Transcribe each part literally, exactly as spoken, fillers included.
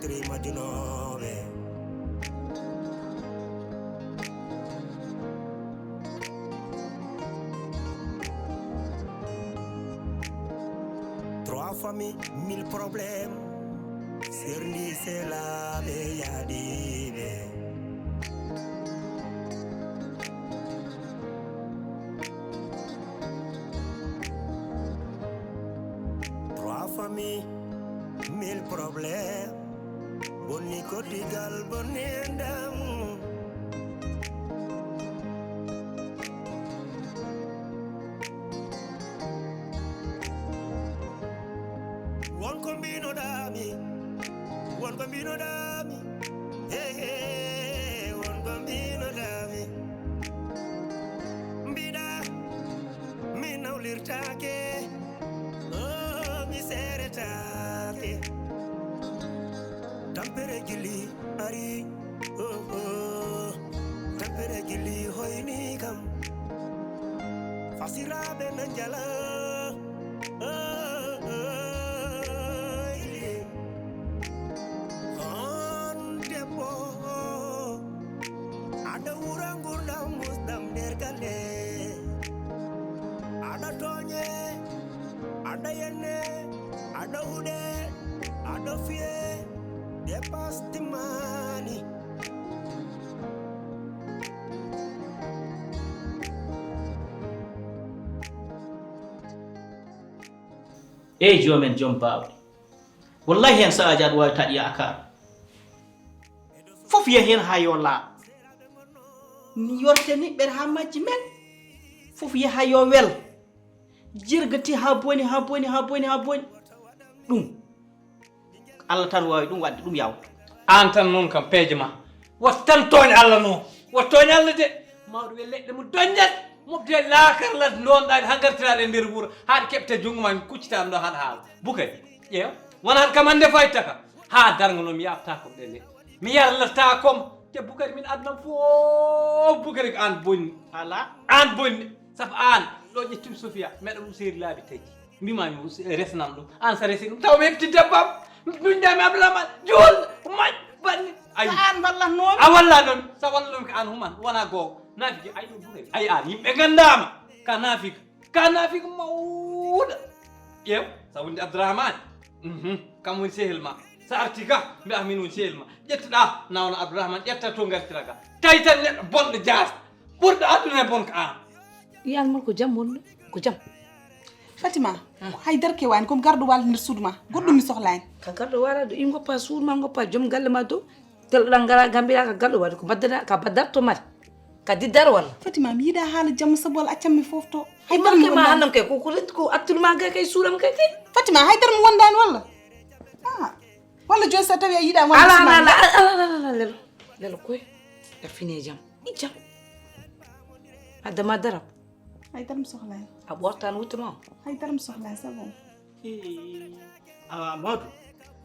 Trimadinoɓe. Trois familles, mille problèmes. Serndi selaɓe yaadiɓe. Trois familles, mille problèmes. Bonni koddigal, bonni enɗam. Won ko mbinoɗami, won ko mbinoɗami. Hey, hey, won ko mbinoɗami. Mbiɗa mi nawlirtaake, oh, mi seeretaake. Tampere gilli ari, oh, oh. Tampere gilli hoyni kam. Fasiraaɓe na njala, oh, oh, oh. On debbo, aɗa wura ngurdam musɗam nder galle. Aɗa tooñe, aɗa yenne, aɗa huɗe, aɗa fiye, dépasse timmani. Ey joomen, joom baawɗe. Wallahi, heen sahaaji aɗa waawi taƴ yaakaar. Fof yaha heen haa yo laaɓ. Yorte niɓɓere haa majji men. Fof yaha haa yo wel. Jirgati haa boni, haa boni, haa boni, haa boni. Ɗum, Allah tan waawi ɗum waɗde, ɗum yawta. Aan tan noon kam peeje ma. Wat tan tooñ Allah noon. Wat tooñ Allah de. Mawɗo wiya leɗɗe mum doññat, mofte laakarlat, ndonɗaade haa ngartiraɗe e nder wuro, haa ɗe keɓta junngo ma, kuccita ɗum ɗo, haɗa haala. Bukari, ƴeew, wonaa kam hannde fayta ka. Haa darngo noon mi yaaɓtaako ɗe leɗɗe. Mi yarlataa kom. Te Bukari, min aduna fof Bukari ko aan bonni. Alaa. Aan bonni. Sabu aan, ɗo ƴettumi Sofiya, meɗa ɗum seeri laabi taji. Mbima mi resnan ɗum. Aan sa resi ɗum, taw mi heɓti debbo am. Duñɗami Abdourahmane, jool, maƴ, banni. Ayi. Ko aan wallatnoomi? A wallatnoomi. Sa wallatnoomi ko aan human, wona goonga. Naafiki, ayi ɗum Bukari. Ayi aan, yimɓe nganndaama. Ka naafika. Ka naafika mawɗo. Ƴeew, sa wondi Abdourahmane. Mhm. Kam woni sehil ma. Sa arti ka, mbiya min woni sehil ma. Ƴettuɗa, nawna Abdourahmane, ƴetta to ngartira ka. Tawi tan neɗɗo bonɗo jaas. Ɓurɗo aduna e bon ko aan. Yiyan mon ko jam woni ɗo? Ko jam. Fatima, ko hay darke waani, ko mi garɗo waalde nder suudu ma. Goɗɗum mi sohlaani. Ka garɗo waalade, i ngoppa suudu ma, ngoppa joom galle ma dow. Tel ɗan ngara gambira ka garɗo waade, ko baddana, ka baddar to mari. Ka diddar walla? Fatima, mi yiɗa haala jamma sabu walla accam mi foofto. Hay Umar kay ma hannam kay, ko, ko, ko attul ma kay, kay suuram kay, kay. Fatima, hay dara mi wondaani walla? Ah, walla jooni sa tawi a yiɗa wonde Ala, Fatima. Ala, ala, ala, ala, lelo. Lelo koy. A fine jam. I jam. Adama darab. Hay dara mi sohlaani. A ɓortan wutte ma o. Hay dara mi sohlaani, c'est bon. Awa Amadou.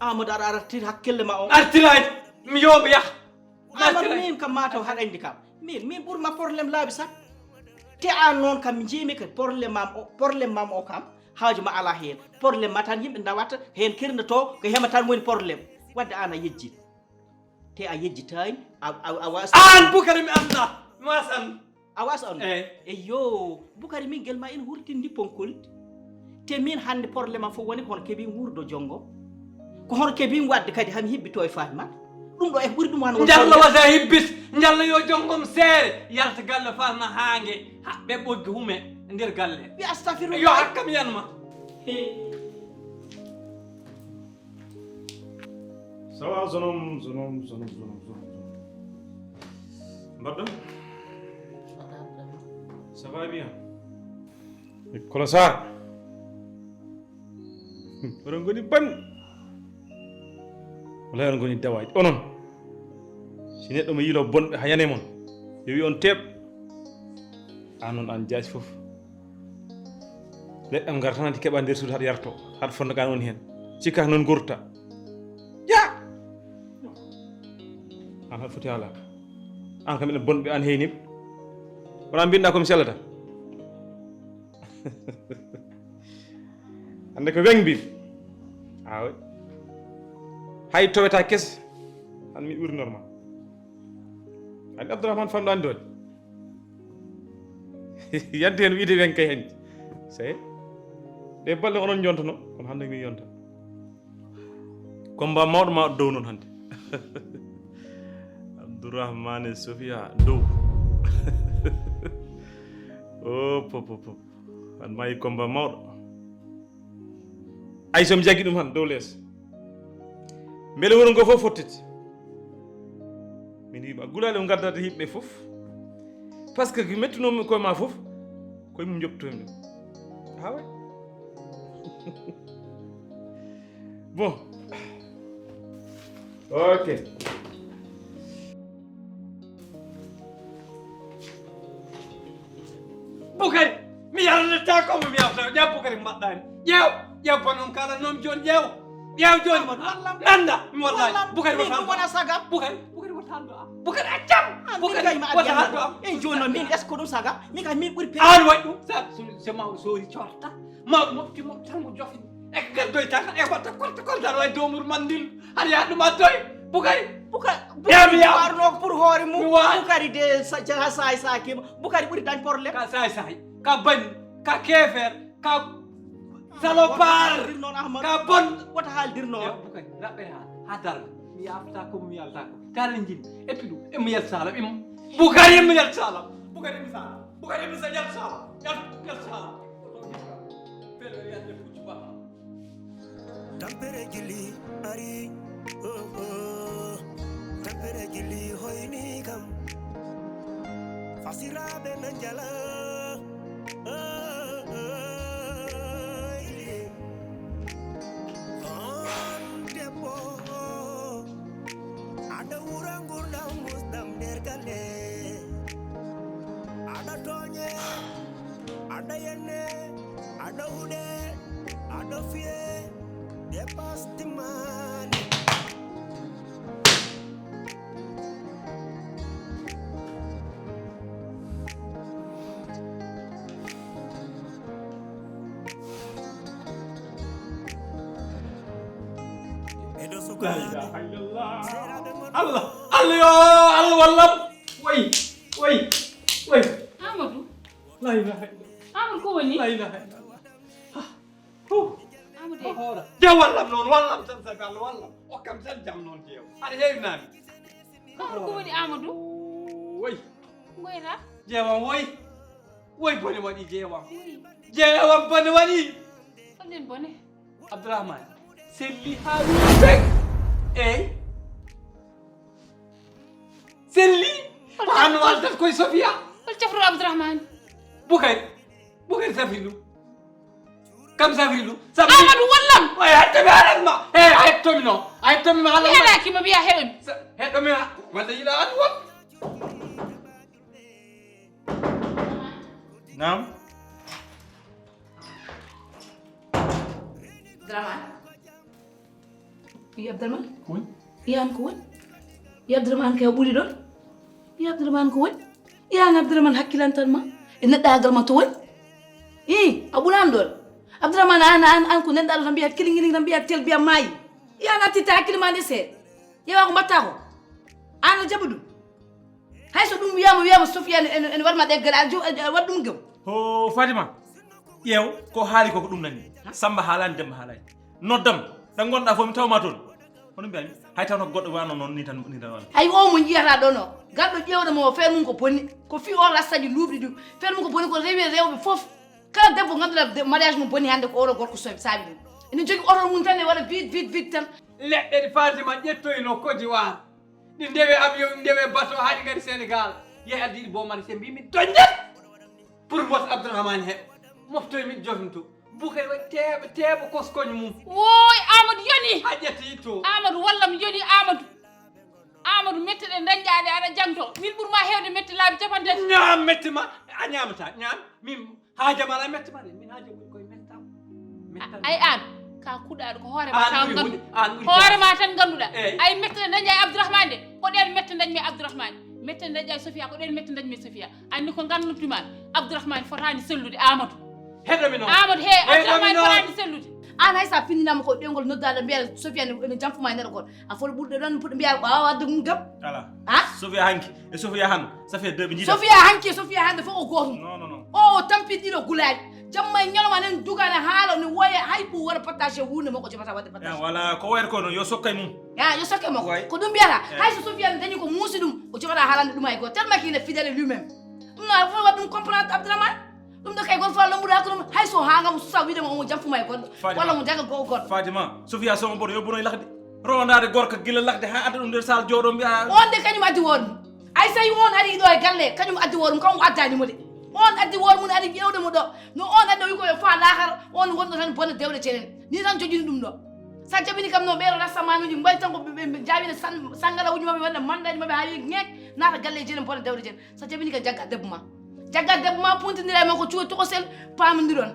Amadou, aɗa artir hakkille ma o. Artiray. Mi yo mi yah. Amadou, min kam mataw haɗa andi kam. Min, min ɓurma problème laabi sat. Te an noon kam mi jiimi ka problème am o, problème am o kam. Haaju ma ala heen. Problème ma tan yimɓe ndawata heen kirnato ko hema tan woni problème. Wadde an a yejjit. Te a yejjitaani, a, a, a was- Aan Bukari mi annda, mi was anndu. A was anndu? Eey. Eyyo, Bukari min gel ma ina hurtindi ponkol. Te min hannde problème am fof woni ko hono keɓi nguurdo jonngo. Ko hono keɓi waɗde kadi hami hibbito e Fatima. Ɗum ɗo e ɓuri ɗum wano. Njalla wasa hibbit, njalla yo jonngom seere, yalta galle Fatima haa nge haɓɓe ɓoggi hume nder galle. Wi astafirullah. Yo hakkam yanma. Hee. Ça va, zonom, zonom, zonom, zonom, zonom. Mbaɗɗon? Ça va bien. Kolo Sarr. Oɗon ngoni ban. Wala oɗon ngoni dawaaji. Onon. Si neɗɗo mo yiilo bonɓe haa yane mon. Yo wi on teeɓ. An noon an jaasi fof. Leɗɗam ngar tan adi keɓa nder suudu haɗa yarto, haɗa fonda ka noon heen. Cikka noon gurta. Ja! An haɗa foti haala. An kam ene bonɓe an heyniɓe. Wona mbinɗa ko mi sellata. Hannde ko weŋ mbimi. Awe. Ay toweta kese. An mi ɓuri normal. An Abdourahmane famɗo andi waɗi. Yante hen wiide wen kay hanti. Sey. Ɗe balle onon jontono, kono hande mi yonta. Combat mawɗo ma dow noon hande. Abdourahmane e Sofia dow. O pop pop pop. An mayi combat mawɗo. Ay so mi jaggi ɗum han dow lees. Mbele wuro ngo fof fottiti. Min wiima gulali o gaddata yimɓe fof. Parce que mettunoomi koye ma fof koye mum joptomi ɗum. Hawa. Bon. Ok. Bukari, mi yarnata ko mo mi yawta. Ƴeew Bukari mbaɗɗani. Ƴeew, ƴeew bonon kala noon jooni ƴeew. Ƴeew jooni. Amadou, wallam. Nanda, mi wallahi. Wallam. Bukari wota ɗum wona saga. Bukari, Bukari wota ɗum. Bukari accam. Bukari wota ɗum. En jooni noon min est-ce que ɗum saga? Min kay min ɓuri pe- An waɗi ɗum. Sa, so, so mawɗo soori corta. Ma mofti mofti tan ko jofi. E ko gaddoy tan e watta korta korta waɗi domur mandil. Aɗa yaha ɗum addoy. Bukari. Buka- Yaa mi yaha. Warno ko pour hoore mum. Mi waɗi. Bukari de sa- ja- saay saay kima. Bukari ɓuri dañ problème. Ka saay saay. Ka bani. Ka kefer. Ka salopard. Wota haaldir noon, Ahmad. Ka bon. Wota haaldir noon. Yaa Bukari. Raɓɓe ha. Ha darna. Mi yaftako mi yaltako. Kala jin. Epi ɗum. Emi yalta sala. Emi. Bukari emi yalta sala. Bukari emi sala. Bukari emi sa yalta sala. Yalta yalta sala. Tampere jilli ari, oh, oh. Tampere jilli hoyni kam. Fasiraɓe na njala, oh, oh, yeah. On debbo, aɗa wura ngurdam musdam nder galle. Aɗa tooñe, aɗa yenne, aɗa huɗe, aɗa fiye, dépasse timmaani. Allah, Allah yo, Allah wallam. Way, way, way. Amadou. La ilaha illallah. Amadou ko woni? La ilaha illallah. Huh. Amadou. Ko hoora. De wallam noon, wallam tan sabi Allah, wallam. Okkam tan jam noon jeew. Aɗa heewi naami. Amadou ko woni Amadou? Way. Ngoyra. Jeewam way. Way bone waɗi jeewam. Way. Jeewam bone waɗi. Holɗen bone? Abdourahmane. Selli haa wi pek. Eyi. Selli. Hol ko an cafru- waldat koye Sofia. Hol cafruɗo Abdourahmane? Bukari. Bukari safri ɗum. Kam safri ɗum. Safri. Amadou wallam. Ay, a hettomi haalan ma. Hey, a hettomi no. A hettomi ma haalan ma. Heɗaki ma wiya heɗomi. Sa- heɗomi ha- walla yiɗa an won. Naam. Dramane. Wi Abdourahmane? Ko woni? Wi an ko woni? Wi Abdourahmane kay o ɓuri ɗon? Wi Abdourahmane ko woni? Wi an Abdourahmane hakkilantan ma? E neɗɗaagal ma to woni? I, a ɓuraano ɗon? Abdourahmane an, an, an ko nanɗaa ɗo tan mbiyaa kilingiling tan mbiyaa tel mbiyaa maayi. Wi an a titta hakkille ma nde seeɗa. Ƴeewa ko mbaɗtaa ko. An a jaɓi ɗum. Hay so ɗum wiyaama, wiyaama Sofiya ene, ene, ene waɗ ma ɗeggal, aɗa jo- aɗa waɗ ɗum gam. Ho Fatima, ƴeew, ko haali ko, ko ɗum nani. Samba haalaani, Demba haalaani. Noddam, ɗo ngonɗaa fof mi tawma toon. Hono mbiyami, hay tawno ko goɗɗo wano noon, ni tan, ni tan wano. Hay o mo njiyata ɗon o, garɗo ƴeewde mo o, feere mum ko bonni. Ko fii o rastaji luuɓi ɗum. Feere mum ko bonni, ko rewi e rewɓe fof. Kala debbo ngannduɗaa de- mariage mum bonni hannde ko oɗo gorko so- saabi ɗum. Ene jogii oto mum tan, ne waɗa vite, vite, vite tan. Leɗɗe ɗe Fatima ƴettoyno Côte d'Ivoire. Ɗi ndewe avion, ɗi ndewe bateau, haa ɗi ngari Sénégal. Yehi addi ɗi Boomari, se mbii min doññat. Pour mbot Abdourahmane heɓa. Moftoy min jofinto. Bukari waɗi teeɓa, teeɓa koskoñ mum. Wooy, Amadou yoni. Haa ƴetti to. Amadou, wallam yoni, Amadou. Amadou, mette ɗe dañɗaa ɗe aɗa jangto. Min ɓur ma heewde mette laabi capanɗe tati. Ñaam mette ma, a ñaamata, ñaam. Min Haajam alaa mette ma de, min haajam woni koye mettam. Mettam. Ay aan, ka kuɗaaɗo ko hoore ma tan nganndu-, hoore ma tan ngannduɗaa. Eey. Ay mette ɗe dañɗaa e Abdourahmane de, ko ɗeen mette dañmi e Abdourahmane. Mette ɗe dañɗaa e Sofia, ko ɗeen mette dañmi e Sofia. Anndi ko ngannduɗaa, Abdourahmane fotaani sellude Amadou. Heɗo mi noon. Amadou, he, Abdourahmane fotaani sellude. An hay so a finndinaama ko ɗoyngol noddaade mbiyaa Sofia ne, ne jamfuma e neɗɗo goɗɗo. A foti ɓurɗo ɗon puɗɗo mbiyaa ko a waawaa addude ɗum gam. Ala. Ha? Sofia hanki e Sofia han, ça fait deux ɓe njiida. Sofia hanki e Sofia hannde fof ko gootum. Non, non, non. O, o tampi ɗiɗo gulaaji. Jamma e ñalawma nen duga ne haala ne woya hay ko wona partage huunde makko jomata waɗde partage. Ya, wala ko wayata ko noon yo sokkay mum. Ya, yo sokke makko. Way. Ko ɗum mbiyata. Eh. Hay so Sofia ne dañi ko muusi ɗum, o jomata haalande ɗum hay gooto. Tellement qu'il est fidèle lui-même. Ɗum noon, a fof waɗ ɗum comprendre Abdourahmane. Ɗum ɗo kay goto fof lombuɗo hakkude mum. Hay so haa ngam susa wiide mo omo jamfuma e goɗɗo. Fatima. Walla mo jaga go goɗɗo. Fatima, Sofia so omo bono, yo bono e lakde. Rondaade gorko gila lakde haa adda ɗum nder saal jooɗo mbiya. On de kañum addi woɗum. Ay so tawi on ari ɗo e galle, kañum addi woɗum, kanko addani mo de. On addi woɗum, mum ari ƴeewde mo ɗo. No on addi o wi ko yo faa laakara, on wonɗo tan bonde dewɗe jenen. Ni tan jojini ɗum ɗo. Sa jabini kam no ɓeeɗo rasta manuji mbayi tan ko ɓe, ɓe, ɓe jaawina san-, sangara uji maɓɓe, wonde mandaji maɓɓe haa wi ŋeek, naata galle jenen bonde dewɗe jenen. So jabini ka jagga debbo ma. Jagga debbo ma puntindira e makko cuuɗi tokosel paamondiron.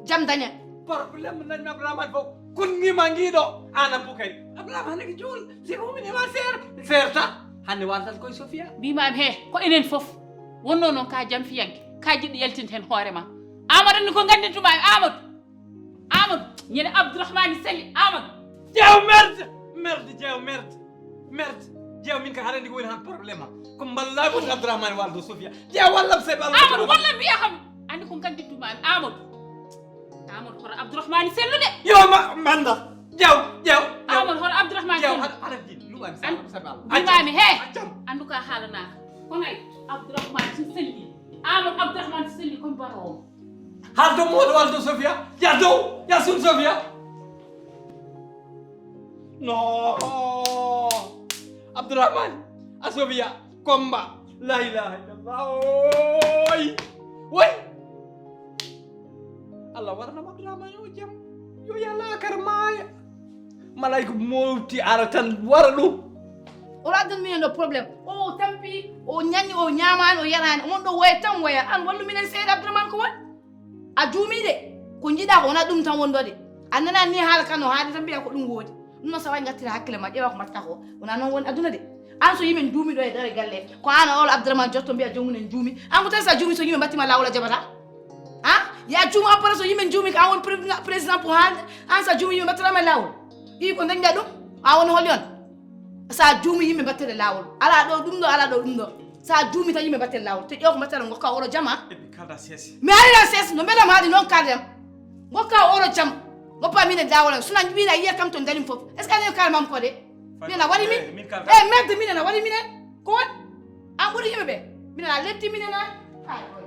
Jam daña. Problème dañmi Abdourahmane fof. Kun ngima ngiɗo. Ana bukay. Abdourahmane ko juul. Si ko min ima seer. Seerta. Hande wartat koye Sofia. Mbimami he ko enen fof. Wonno noon ka jam fiyanke. Ka jiɗɗo yaltinde hen hoore ma. Amadou ni ko gandintuma e Amadou. Amadou, ñande Abdourahmane selli, Amadou. Jeew merde, merde, jeew merde, merde. Jeew min ka harani ko woni han problème am. Ko mballa ko Abdourahmane waldo Sofia. Jeew wallam se ballo. Amadou, walla mbiya kam. Andi ko gandintuma e Amadou. Amadou, hoto Abdourahmane sellude. Yo ma, manda. Jeew, jeew, jeew. Amadou, hoto Abdourahmane sellude. Jeew, hara, hara din, luɓani sa, sa ballo. Mbimami, he. Accam. Andu ka haalanaka. Kono ay, Abdourahmane so selli. Amadou, Abdourahmane so selli, komi baro o. Haalto moɗo walto Sofia. Ya dow, ya sun Sofia. No. Abdourahmane, a Sofia, Komba. La ilaha illallah. Oy. Oy. Allah waranam Abdourahmane o jam. Yo yalakar maaya. Malayka mofti ara tan wara ɗum. O addan minen ɗo problème. O tampi, o ñanni, o ñamani, o yarani. Omon ɗo woya tan woya. An wallu minen seeɗa Abdourahmane ko woni? A juumi de. Ko jiɗa ko wona ɗum tan woni ɗo de. A nana ni haala kan no haali tan mbiya ko ɗum woodi. Ɗum noon sa wawi gattira hakkille ma ƴeewa ko mbatta ko. Wona noon woni aduna de. An so yimɓe juumi ɗo e dare galle. Ko an o Abdourahmane jotto mbiya joomum en juumi. An ko tan sa juumi so yimɓe mbattima lawol a jaɓata. Ha? Ya juumo après so yimɓe juumi ko an woni président, président pour haalde. An sa juumi yimɓe mbattirama e lawol. Ii ko dañɗa ɗum? A woni holi on? Sa juumi yimɓe mbattere lawol. Ala ɗo ɗum ɗo, ala ɗo ɗum ɗo. Sa juumi tan yimɓe mbattere lawol. Te ƴeew ko mbattata ngokka oro jama. Eɓe kalda seese. Mi arira seese no mbela maɗi noon kaldem. Ngokka oro jam. Ngoppa minen lawol am. Suna mbina yiya kam to dañum fof. Est-ce que anen kala mam ko de? Min a waɗi min? Eh, min kalda. Eh, merde minen a waɗi minen. Ko woni? An ɓuri yimɓe ɓe. Minen a letti minen a. Ay, oy.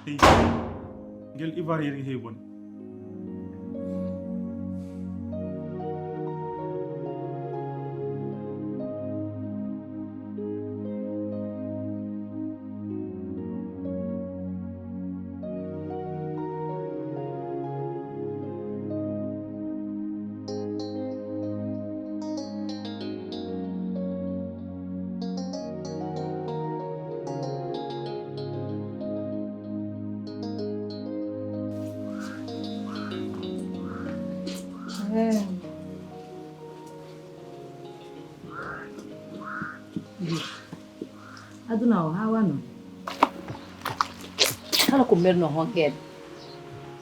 Hey, ngel ivoirien heewi bone. Aduna o haa wano. Kala ko merno hongeede,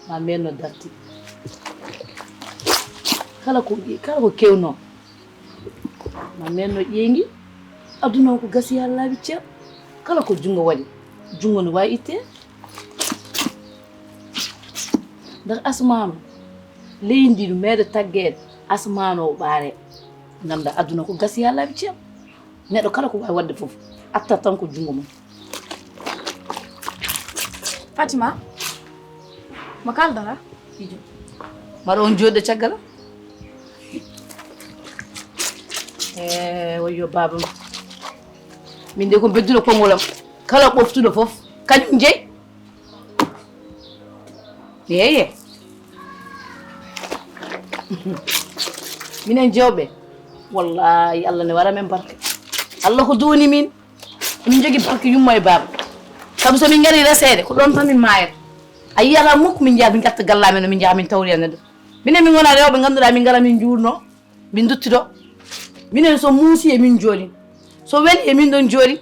ma merno darti. Kala ko, kala ko kewno, ma merno ƴeeŋi. Aduna o ko gasi haa laaɓi cer. Kala ko junngo waɗi, junngo no waawi ittee. Nder asmaanu, leydi ndi no meeɗa taggeede, asmaanu o ɓaare. Ngannda aduna ko gasi haa laaɓi cer. Neɗɗo kala ko waawi waɗde fof, attat tan ko junngo mum. Fatima, mo kaldata? Ijo. Mbaɗa on jooɗde caggal? E, wayyo baaba am. Min de ko bedduɗo konngol am. Kala ɓoftuɗo fof, kañum jeyi. Eeye. Minen jewɓe, wallahi Allah ne waɗa men barke. Allah ko duwani min. Emin jogii barke yumma e baaba. Sabu so min ngari reseede, ko ɗoon tan min maayata. A yiyata mukk min njaha min ngatta galle amen, min njaha min tawri e neɗɗo. Minen min ngona rewɓe ngannduɗaa min ngara min njuurno, min nduttido. Minen so muusi e min jooɗi. So weli e min ɗon jooɗi.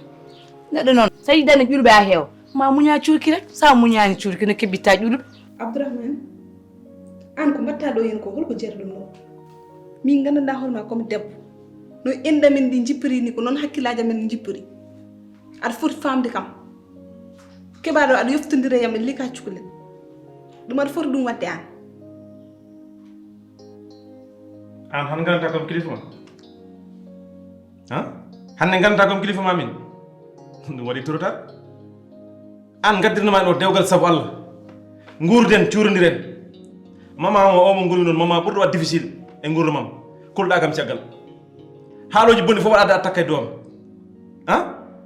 Neɗɗo noon, so yiɗani ƴulɓe a heewa. Ma muña cuurki rek, sa muñaani cuurki no keɓɓitta ƴuɗuɓe. Abdourahmane, aan ko mbaɗta ɗo heen ko, holko jeeɗa ɗum ɗo? Min nganndanɗaa hoore ma comme debbo. No enɗam en ɗi njippiri ni, ko noon hakkillaaji amen njippiri. Aɗa foti faamde kam. Keɓaa ɗo, aɗa yoftondira e am e liika cukalel. Ɗum aɗa foti ɗum waɗde aan. Aan hannde nganndantaa kam kilifa ma? Ha? Hannde nganndantaa kam kilifa ma min? Ɗum waɗi trop tard. Aan ngaddirnoma ɗo dewgal sabu Allah. Nguurden, cuurondiren. Mama o, o mo ngoni noon, mama ɓurɗo waɗde difficile e nguurndam am. Kulɗa kam caggal. Haalooji boni fof waɗaade a takka e dow am. Ha?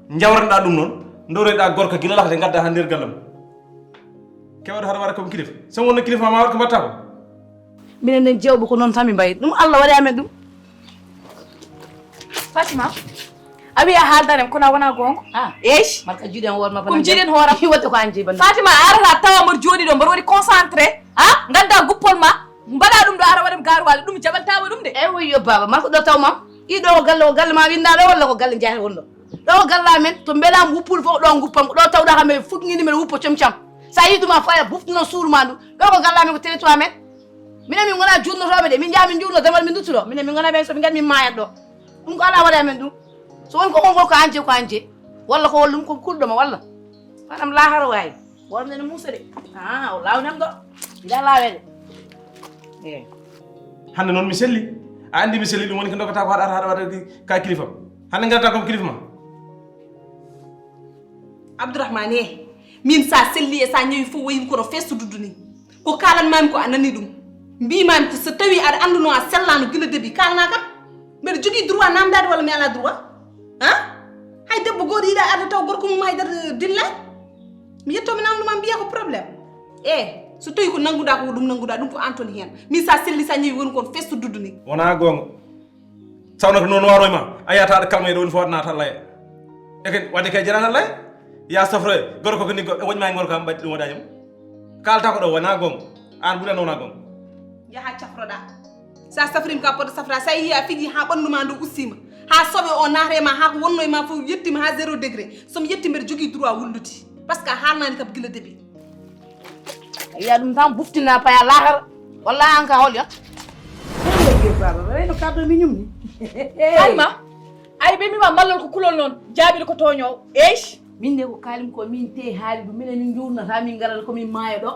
Njawranɗa ɗum noon, ndoroyɗa gorko gila lahde ngadda haa nder gallam. Kewaɗo haɗa waɗa kam kilifa. So wonno kilifa ma waɗa ko mbaɗta ko. Minen nen jewɓe ko noon tan min mbayi. Ɗum Allah waɗi amen ɗum. Fatima, a wiya haaldan en kono a wona goonga. Ah, eish. Marka jiiɗen hoore ma. Ɗum jiiɗen hooram. Waɗde ko an jeyi bannde. Fatima, a arata tawa mboɗo jooɗi ɗo, mboɗo waɗi concentré. Ha? Ngannda guppol ma. Mbaɗa ɗum ɗo ara waɗam gaaruwaale. Ɗum jaɓantaama ɗum de. Eyi, wayyo baaba, marko ɗo taw ma. Ɗo ko galle, o galle ma winda ɗo walla ko galle jahre wonɗo? Ɗo ko galle amen, to mbela mo wuppude fof ɗo guppam, ɗo tawɗa kam e fuɗŋini men wuppo com com. Sa yi ɗum a faya buftuno suuru ma ndu. Ɗo ko galle amen, ko territoire amen. Minen min ngona juurnotooɓe de, min njaha min njuurno damal min nduttuɗo. Minen min ngona ɓen so min ngari min maayat ɗo. Ɗum ko ala waɗa amen ɗum. So won ko on ko an je ko an je. Walla ko wallum ko kulɗo ma walla. Fanam lahara wayi. Worɓe ne muusa de. Ah, o laawnam ɗo. Mbiɗa laawe de. Eh. Hannde noon mi selli. A anndi mi selli ɗum woni ko ndokkata ko haɗa haɗa waɗa ka kilifa. Hannde ngarata comme kilifa ma. Abdourahmane, eh, min sa selli e sa ñawi fof wayi kono festo duddu ni. Ko kalan mami ko a nani ɗum. Mbi mami ko so tawi aɗa annduno a sellano gila debi kalana kam. Mbeɗa jogii droit namdaade walla mi alaa droit? Ha? Hay debbo gooto yiɗa arde taw gorko mum haydara dilla. Mi yetto mi namdo ma mbiya ko problème. E so tawi ko nannguɗa ko ɗum nannguɗa ɗum ko an toon heen. Min sa selli sa ñewi woni kon festo duddu ni. Wona goonga. Sawno ko noon waro ma a yata aɗa kalma e ɗo woni fo waɗa nata laya. E kadi wadde kay jarana laya. Ya sofre gorko ko ni go woni ma e gorko am ɓaddi ɗum waɗani mo. Kalta ko ɗo wona goonga. An buɗan wona goonga. Yaha cafroɗa. Sa safrima ka poɗɗo safra, sa yeehi a fiji ha ɓandu ma ndu ussima, ha soɓe o naata e ma, ha ko wonno e ma fof yettima ha zéro degré, somi yetti mbeɗa jogui droit wullude, parce que a haalnani kam gila début. A yiya ɗum tan buftina paya lahara. Walla an ka holya? Baba wayno kaddo mi ñumni. Halima. Ay ɓe mbima mallol ko kulol noon, jaabiɗo ko tooñoowo. Eish. Min de ko kaalim ko min te haali ɗum, minen min njuurnata min ngarata ko min maaya ɗo.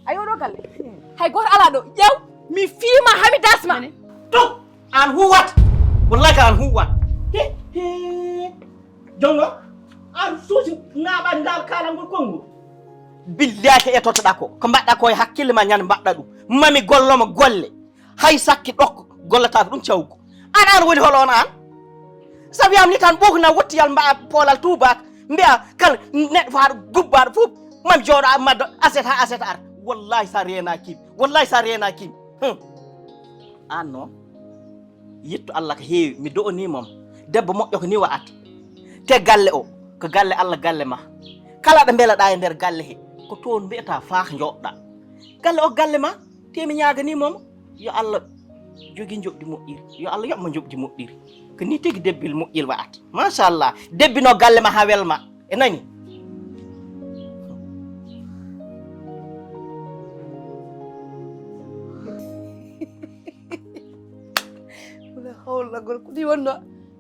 Ay oɗo galle hay gooto alaa ɗo. Ƴeew, mi fiima haa mi dasma. Tuk, an huwat. Wallahi ka an huwat. He he. Jongo, an suusi ŋaaɓan ngal kaalangol konngol. Billahi e tottoɗa ko ko mbaɗɗa ko e hakkille ma ñande mbaɗɗa ɗum. Mami golloma golle. Hay sakke ɗokko gollata ko ɗum cawgu. An an woni holo on an? Sabi am ni tan ɓook na wotti yal mba'a poolal tuubaak mbi'a kala neɗɗo faaɗo gubbaɗo fof mam jooɗo amma aset ha aset ar. Wallahi sa reenakim. Wallahi sa reenakim. Hmm. An noon yetto Allah ko heewi mi do'onii mom. Debbo moƴƴo ko ni wa'ata. Te galle o ko galle Allah galle ma. Kala ɗo mbelaɗa e nder galle he ko toon mbi'ata faak jooɗɗa. Galle o galle ma. Te mi ñaaganii moom yo Allah jogi njoɓdi moƴƴiri. Yo Allah yoɓ mo njoɓdi moƴƴiri. Ko ni tigi debbil moƴƴil wa'at. Machallah. Debbino galle ma ha welma. E nani? Wala hawla gol ko ɗi wonno.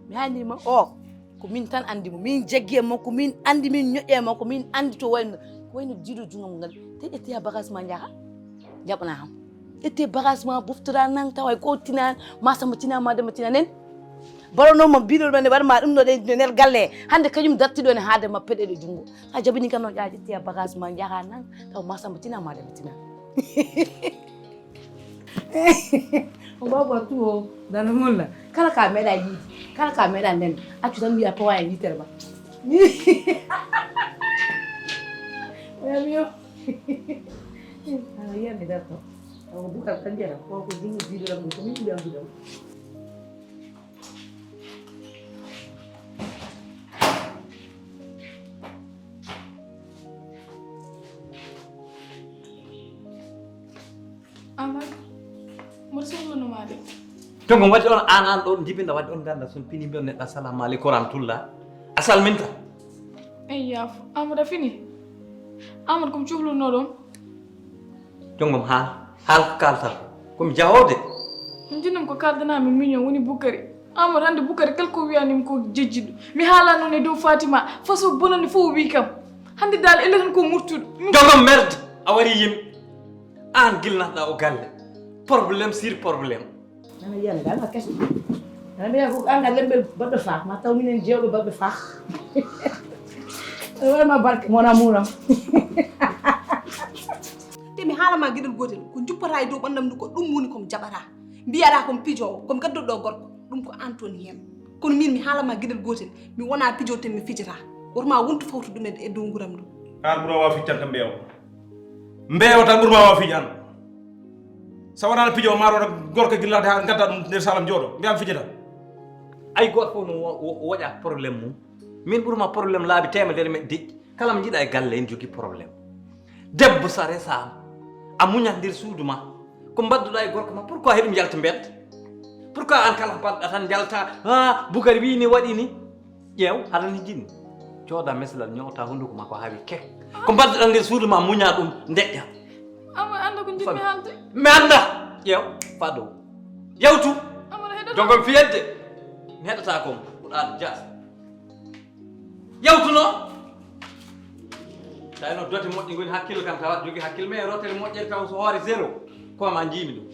Mi hani ma o. Ko min tan anndi mo, min jaggi e makko, min anndi min ñoƴƴi e makko, min anndi to wayno, ko wayno jiido jungo mo ngal. Te ƴetti ha bagage ma njaha, jaɓana ham. Ƴetti bagage ma boftora nan tawa ko tina ma samba tina ma dema tina nen. Baro no mo biɗo men war ma ɗum no de nel galle. Hande kanyum datti ɗo ne hade ma peɗe de jungo. A jabini kam no ƴa ƴetti bagage ma njaha nan tawa ma samba tina ma dema tina. O baba tu o dana mulla kala ka meɗa yiide kala ka meɗa nden accu tan wiya pawa e yitere ma. Oya miyo. Ana yiyande darto o bukal tan jara ko ko jingi jiiduɗam ɗum ko min ɓiyam duɗam. Amar, mboɗo sohluno ma de. Tongo waɗi on an an ɗo jibinɗa waɗi on ganda son pini mbiyon neɗɗo assalamu aleykum wa rahmatullah. A salminta. Eyi, yaafo. Amadou a fini? Amadou, ko mi cohlunoo ɗoon. Jongom haal, haal ko kaalata. Ko mi jahoo de. Min jinnum ko kaaldanaa mi miño woni Bukari. Amadou, hannde Bukari kala ko wiyanimi ko jejjiɗo. Mi haalaa noon e dow Fatima, façon bonande fof o wii kam. Hannde daal elle tan ko murtuɗo. Jongom merde, a warii yimɓe. Aan gila naatɗaa o galle. Problème sur problème. Nana yiyande ngal ma kese. Nana mbiya ko anga lembel baɗɗo faa, ma taw minen jeewɓe baɗɓe faa. Wonma barke mon amuram. Te mi haala ma geɗel gootel, ko juppata e dow ɓandam ndu ko ɗum woni ko mi jaɓata. Mbiyaɗa ko mi pijoowo, ko mi gadduɗo gorko, ɗum ko an toon heen. Kono min mi haala ma geɗel gootel, mi wona pijoowo te mi fijata. Woto ma wontu fawtu ɗum e dow nguram ndu. An ɓura wa ficcanta mbeewa. Mbeewa tan ɓurma wa fijan. So wonano pijo ma ɗo gorko gillade ha gadda ɗum nder salam jooɗo mbiya mi fijata. Ay goto fof no wo- wo- woƴa problème mum. Min ɓurma problème laabi temedere meɗe deƴƴi. Kala mo jiɗa e galle en jogui problème. Debbo sa resama a muñat nder suudu ma. Ko mbadduɗa e gorko ma pourquoi heɗum yalta mbedda? Pourquoi an kala mbaɗɗa tan jalta? Ha Bukari wi ni waɗi ni. Ƴeew, haɗani jinni. Cooda meslal ñoota hunduko makko haa wi kek. Ko mbadduɗaa nder suudu ma muña ɗum ndeƴƴa. Amadou annda ko njiɗmi haalde. Mi annda. Ƴeew, faa dow. Yawtu. Amadou heɗoto. Jogom fiyedde. Mi heɗata kon. Kuɗaɗo jaas. Yawtuno. Tawi no dote moƴƴi ngoni hakkille kam tawa jogi hakkille mais rotere moƴƴere taw so hoore zéro. Ko ma njiimi ɗum.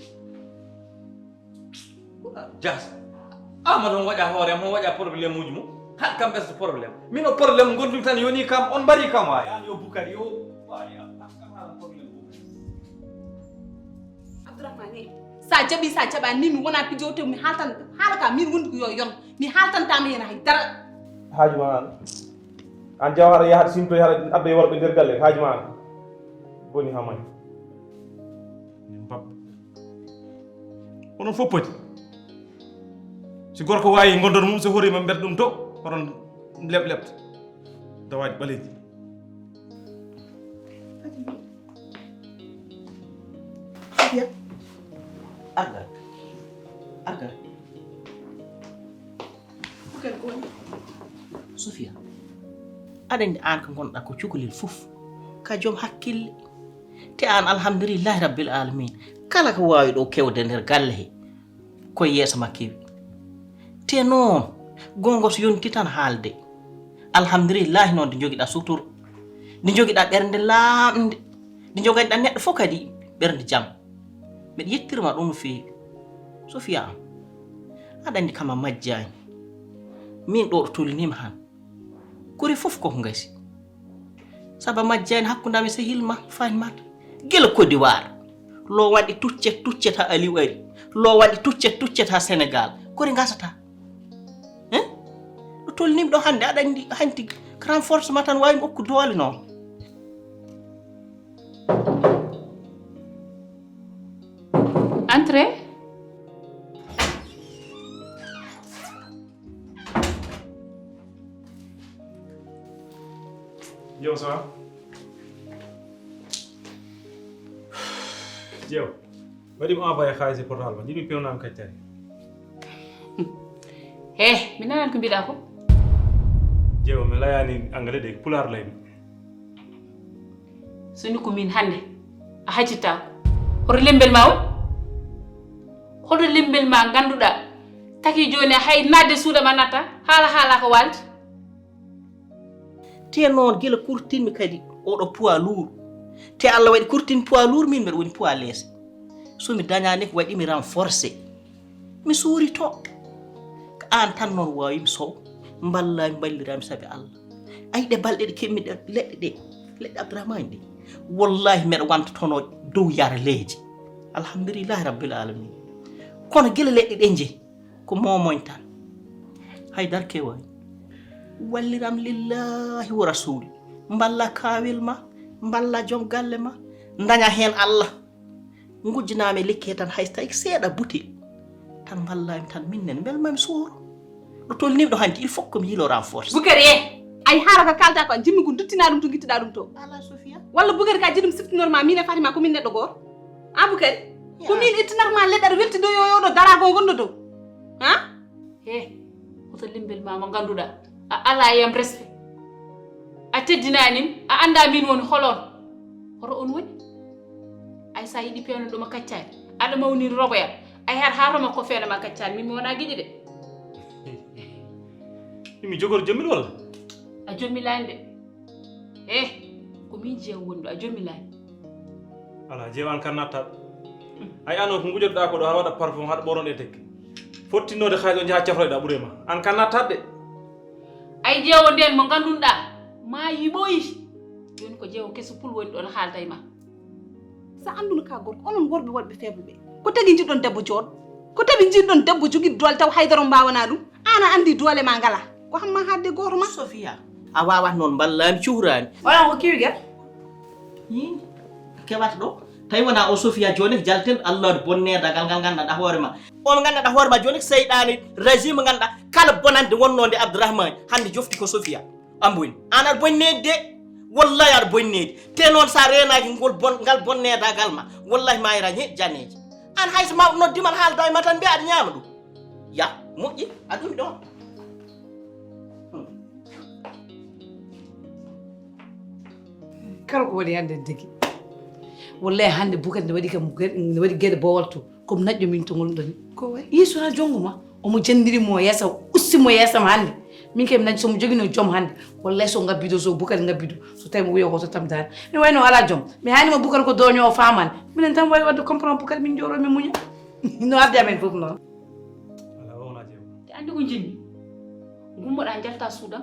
Jas. Amadou on waɗa hoore am on waɗa problème uji mum. Haɗ kam ɓesde problème. Min o problème gondumi tan yoni kam on mbari kam waay. An yo Bukari yo waay an kam haala problème Bukari. Abdourahmane, sa jaɓi sa jaɓani ni mi wona pijote mi haltan hala ka min wondi ko yo yon mi haltantama hen hay dara. Haaju ma an. An jaw haɗa yaha simtoy haɗa adda e worɓe nder galle haaju ma an. Boni ha may. Min mbabba. Onon fof poti. Si gorko waawi gondon mum so hoorima mbiyat ɗum to oɗon leɓ leɓta. Dawaaji ɓaleeji. Argal. Argal. Sofia. Aɗa anndi aan ko ngonɗaa ko cukalel fof ka joom hakkille. Te aan alhamdulillahi rabbil alamin kala ko waawi ɗo kewde nder galle he koye yeeso ma kewi. Te noon goonga so yonti tan haalde alhamdulillahi noon nde jogiɗaa sutur nde jogiɗaa ɓernde laaɓnde nde jogaɗɗaa neɗɗo fof kadi ɓernde jam. Mbeɗa yettirma ɗum no feewi. Sofia am aɗa anndi kam a majjaani. Min ɗo ɗo tolnima han kuri fof koko gasi. Saba majjani hakkunde amen sehil ma fanmata gila Côte d'Ivoire lo waɗi tuccet tuccet ha Aliou ari lo waɗi tuccet tuccet ha Sénégal kori gasata. Hein? Ɗo tolnimi ɗo hannde aɗa anndi hanti renforcement tan wawi mi okku doole noon. Entrée. Jew so jew waɗi mo envoyé xaalis e portal ma jiɗmi pewnami kaccari. He mi nanani ko mbiɗa ko. Jew mi layani angale de pulaar laymi. So ni ko min hannde a haccittaako. Hoto lembel ma o hoto lembel ma ngannduɗaa taki jooni hay naatde suuɗa ma natta haala haala ko waaldi. Te noon gila kurtinmi kadi oɗo poids lourd te Allah waɗi kurtin poids lourd min mbeɗa woni poids léger. So mi dañani ko waɗimi renforcé mi suuri to. Ko aan tan noon waawimi sow mballami mballirami sabi Allah. Ayi ɗe balɗe ɗe keɓmi ɗe leɗɗe ɗe leɗɗe Abdourahmani ɗe wallahi mbeɗa wanta tono dow yara leydi. Alhamdulillahi rabbil alamin. Kono gila leɗɗe ɗe jeeyi ko momoñ tan. Haydara kewaani. Walliram lillahi wa rasuli mballa kaawel ma mballa joom galle ma daña heen Allah. Ngujjanaami e lekki he tan hay so tawi ko seeɗa butel tan mballami tan min nen mbel mami sooro. Ɗo tolnimi ɗo hanti il faut ko mi yilo renforce. Bukari e ay haala ko kalda ko a jimmi ko duttina ɗum to gittida ɗum to. Ala Sofia. Walla Bukari ka jiɗum siftinor ma min e Fatima ko min neɗɗo goto. A Bukari ko min ittinat ma leɗɗat weltido yo yoɗo darago gonɗo dow. Ha? He hoto limbel ma mo ganduɗa a ala yam respect. Teddinaanim, a anndaa min woni hol on? Hoto on woni? Ay, so a yiɗi peewno ɗo ma kaccaani, aɗa mawniri rogoyam. Ay, har haato ma ko feewna ma kaccaani, min mi wonaa giƴi de. Min mi jogoto jommin walla? A jommilaani de. Eh, ko min jeew woni ɗo, a jommilaani. Alaa, jeew an kan nattaat. Ay, an o ko ngujotoɗaa ko ɗo, haɗa waɗa parfum, haɗa ɓoron e tekke. Fottinnoode xaalis o njaha cafroyɗaa ɓuree ma. An kan nattaat de. Ay, jeewo ndeen mo ngannduɗaa, maa yiɓoyi. Jooni ko jeewo keso pul woni ɗo no haalda e ma. Sa annduno ka gorko, onon worɓe waɗɓe faible ɓe. Ko tagi njiɗɗon debbo jooɗo? Ko tagi njiɗɗon debbo jogiiɗo doole taw haydara on mbaawanaa ɗum? Aan a anndi doole ma ngalaa. Ko hamma haadde gooto ma? Sofia. A waawat noon mballaani cuhraani. Onon ko kiwi gel? Yii, kewata ɗo. Tawi wonaa o Sofia jooni ko jalten Allah bonneedagal ngal nganndanɗaa hoore ma. On nganndanɗaa hoore ma jooni ko seyɗaane régime nganndanɗaa kala bonande wonnoo nde Abdourahmane hannde jofti ko Sofia. Amboy, an aɗa bonni needi de. Wallahi aɗa bonni needi. Te noon sa reenaaki ngol bon, ngal bonneedagal ma, wallahi ma ira ñe-, janeeje. An hay so mawɗo noddi ma haalda e ma tan mbiya aɗa ñaama ɗum. Ya, moƴƴi, a ɗum ɗon. Hmm. Kala ko waɗi hannde degi. Wallahi hannde Bukari ne waɗi kam, ne waɗi geɗe bowal to. Komi naƴƴo min to ngol ɗoni. Ko wayi? Yeeso na jonngo ma. Omo janndiri mo yeeso, usti mo yeeso ma hannde. Min kay mi naƴƴo so mo jogino joom hannde. Wallahi so ngabbi ɗo, so Bukari ngabbi ɗo. So tawi mo wiya ko to tam daan. Mi wayno ala joom. Mi haani mo Bukari ko dooño o faamani. Minen tan wawi wadde comprendre Bukari min jooɗo min muña. No addi amen fof noon. Ala o wona jeew. Te anndi ko njinmi. Ngummoɗaa njalta suudam.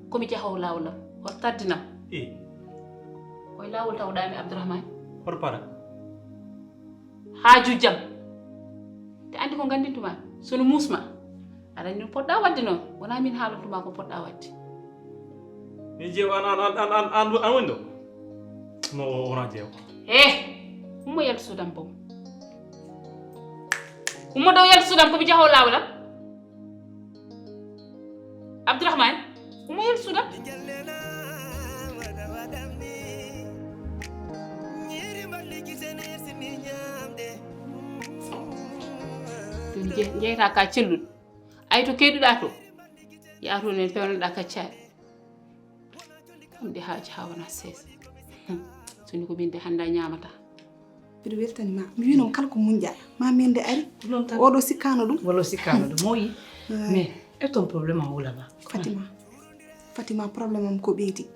Komi jahowo laawol am. Hoto taddinam. E Koye laawol tawɗaami Abdourahmane. Hoto para. Haa jujjam. Te anndi ko nganndintuma, so no muusma, aɗa anndi no poɗɗaa waɗde noon, wonaa min haalantuma ko poɗɗaa waɗde. Mi jeew an an an an an an an woni ɗo? No o wona jeew. He! Ummo yaltu suudam boom. Ummo dow yaltu suudam ko mi jahoo laawol am. Abdourahmane, ummo yaltu suudam. Ɗum je- jeyata ka celluɗo. Ay to keɗuɗa to. Yaa to nen pewnoɗa kaccaɗe. Ɗum de haaji ha wona seesa. Soni ko min de hannde a ñaamata. Mbiɗo weltani ma. Mi wii noon kala ko muñƴa ma mende ari. Oɗo sikkano ɗum. Walla o sikkano ɗum. Mo yi. Mais est ton problème en haut là-bas? Fatima. Fatima, problème am ko ɓeydi.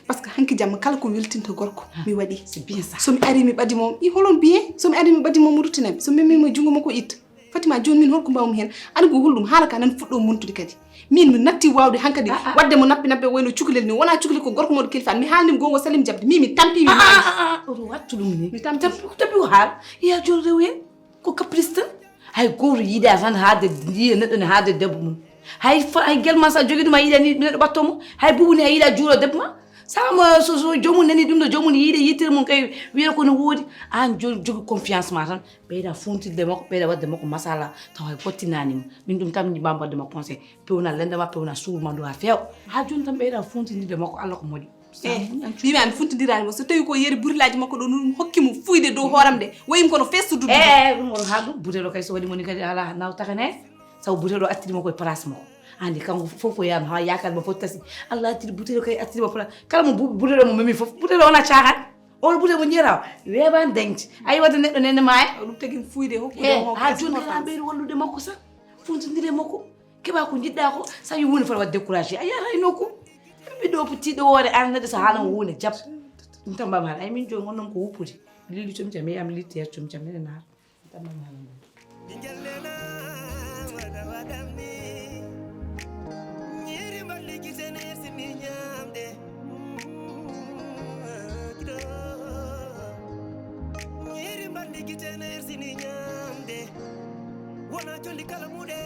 Parce que hanki jamma kala ko weltinta gorko mi waɗi. C'est bien ça. Somi ari mi ɓadi mo i holon biye? Somi ari mi ɓadi mo mo ruttinami. So memi mo junngo makko itta. Fatima, jooni min holko mbawmi heen? Aɗa ko holɗum haala ka nan fuɗɗo montude kadi. Min mi natti wawde hankadi wadde mo nappi nappi wayno cukalel ni. Wona cukalel ko gorko moɗo kelifan. Mi haalnima gonga salim jabde. Mi mi tampi mi maali. Oto wattu ɗum ni. Mi tampi. Tampi ko haal. Iya jooni rew heen. Ko caprice tan. Hay gooto yiida tan haade yiya neɗɗo ne haade debbo mum. Hay fa hay gel ma sa jogi ɗum a yiɗani neɗɗo ɓatto mo. Hay bubu ni a yiɗa juuro debbo ma. Sama so so jomum nani ɗum ɗo jomum yiide yittire mum kay wiyata ko no woodi. An joni jogi confiance ma tan ɓeyda funtirde makko ɓeyda wadde makko masala taw hay fottinani mo. Min ɗum tan jimbami wadde makko conseil. Pewna lende ma pewna suur ma ndu ha feewa. Ha joni tan ɓeyda funtirde makko Allah ko moƴƴi. Mbimi ami funtidirani mo so tawi ko yeri burilaji makko ɗo ɗum hokki mo fuyde dow hooram de wayim kono fees suddude. E ɗum oɗo haal ɗum buteɗo kay so waɗi moni kadi ala naw takane. Sabu buteɗo attiri mo koye place makko. Andi kanko fof ko yano ha yakar mo fof tasi. Allah attiri buteɗo kay attiri mo place kala mo buteɗo mo memi fof buteɗo wona cakan. Oɗo buteɗo mo jiyata weeban dañde ayi wadde neɗɗo nene maya. Ɗum tagui fuyde hokkude ha joni kala ɓeyɗo wallude makko sa. Funtidire makko. Keɓa ko jiɗɗa ko sa yi woni fota waɗ découragé a yiyata e nokku. Ɓiɗɗo o tiɗɗo woore an neɗɗo so haalan wone jab. Ɗum tan mbami haala ay min joni wonnon ko wuppude lilli comca mi yiyami litti hes comca minen naata. Ɗum tan mbami haala. Ñiiri mballi gite nersini ñamde. Wona jolli kala muɗe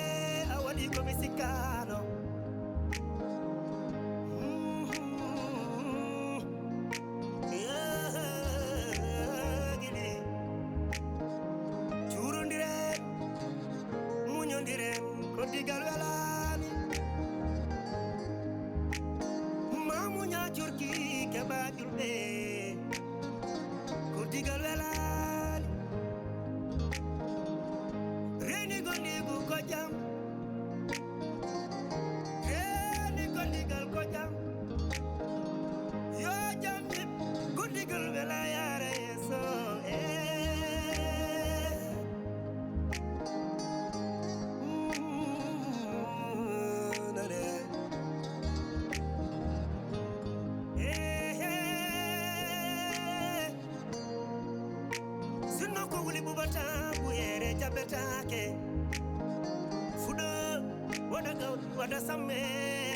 a waɗi ko mi sikkano. Gili. Cuurondiren, muñondiren, koddigal welani. Ma muña curki keɓa julɓe. Koddigal welani. Reni gondigu ko jam. Reni gondigal ko jam. Wuli bubata buyere jabetake. Fudo wada gaw wada samme.